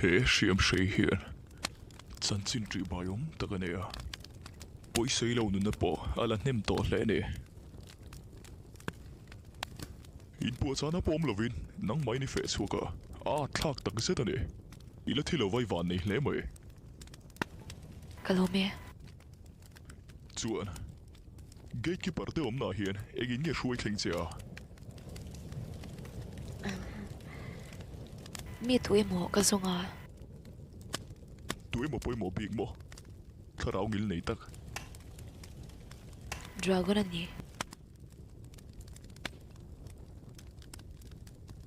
He hriamhrei hian chanchin ṭihbaiawm tak a nei a, pawisei lo nunna pawh a la hnem tawh hle a ni. Inpuahchahna pawh awm lovin nangmah in i feh chhuak a, a atthlak tak zet a ni. I la thi lo va i van nei hle mai. Ka lawm e. Chuan, gatekeeper te awmnaah hian engin nge hruai thleng che a? Mi tu emaw ka zawng a. Tu emaw pawimawh bik maw? Thlarau ngil nei tak. Dragon a ni.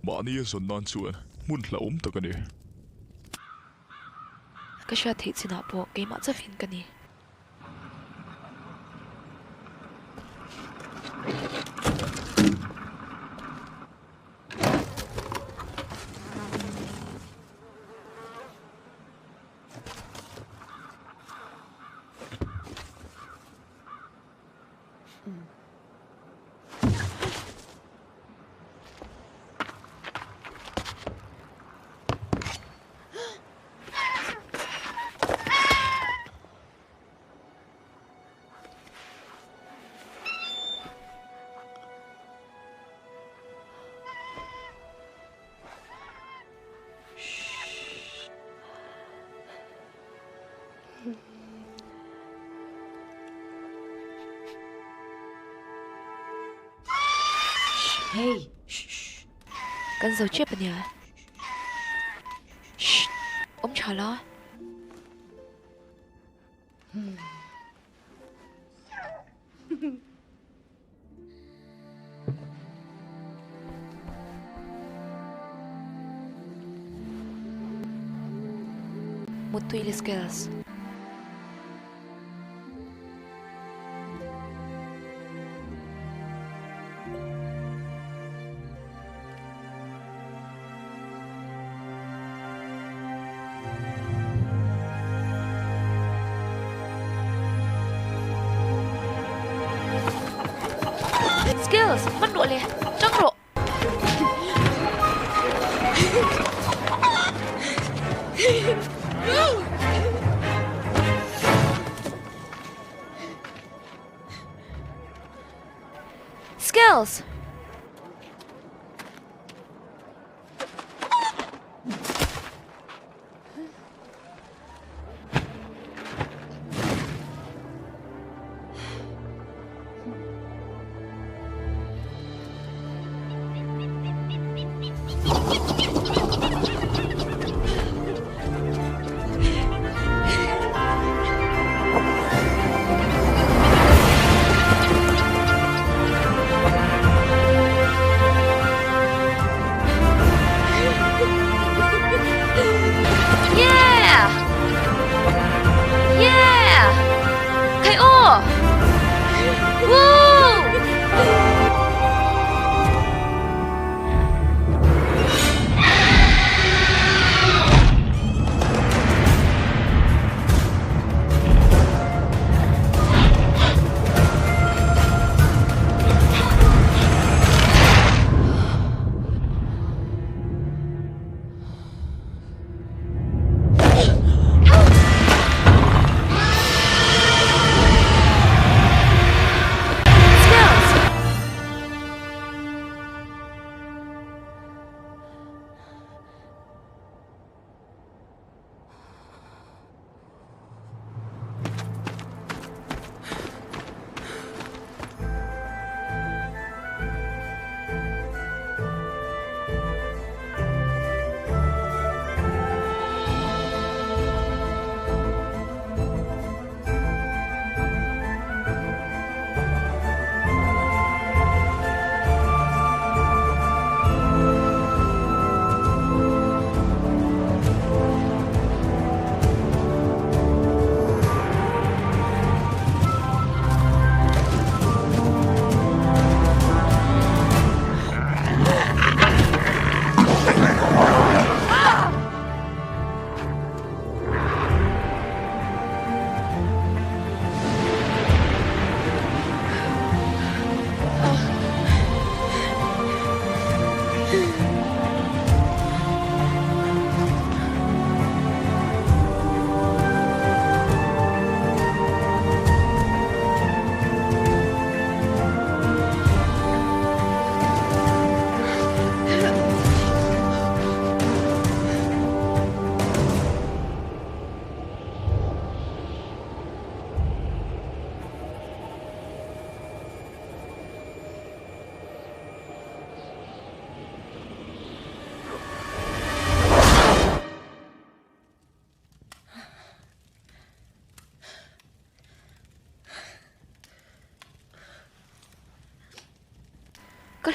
Mahni a zawn nan chuan hmun hlauhawm tak a ni. Ka hriat theih chinah pawh keimah chauhin ka ni. Hey! Kan zo chep ania. Shh! Awm tha la. Muttui le Skills. Skills, man rawh le, tang rawh. Skills! Yeah! Yeah! Khai aw! Woo! Skills!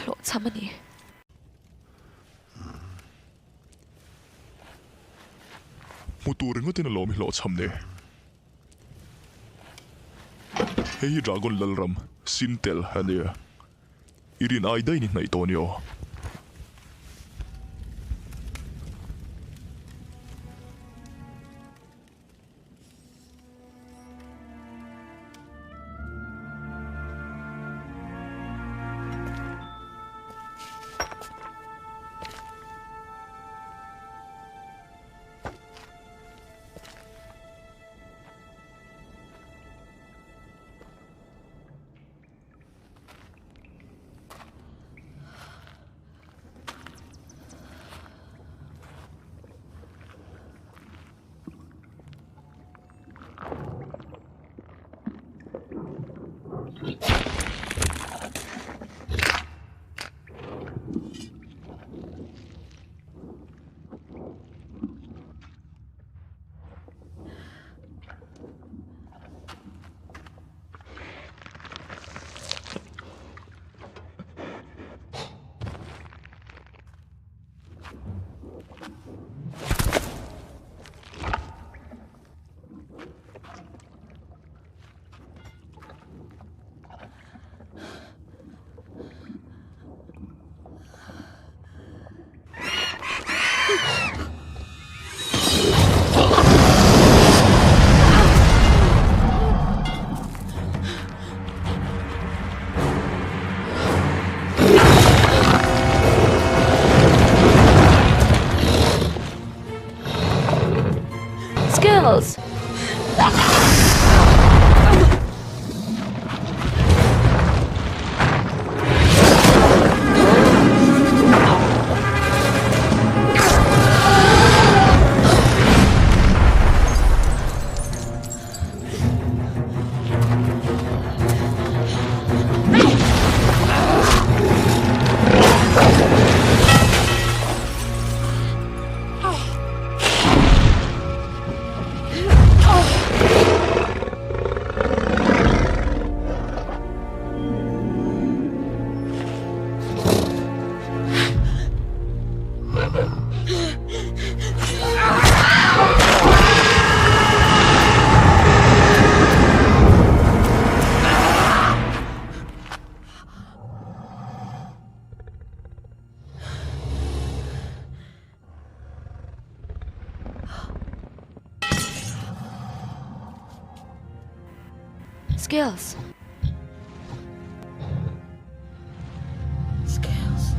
hlawhchham a ni. Hmu tur ringawtin alawm i hlawhchham ni. Hei hi Dragon Lalram, Sintel, a nia. I rin ai daih ni hnaih tawh a ni aw. Skills. Skills. Skills.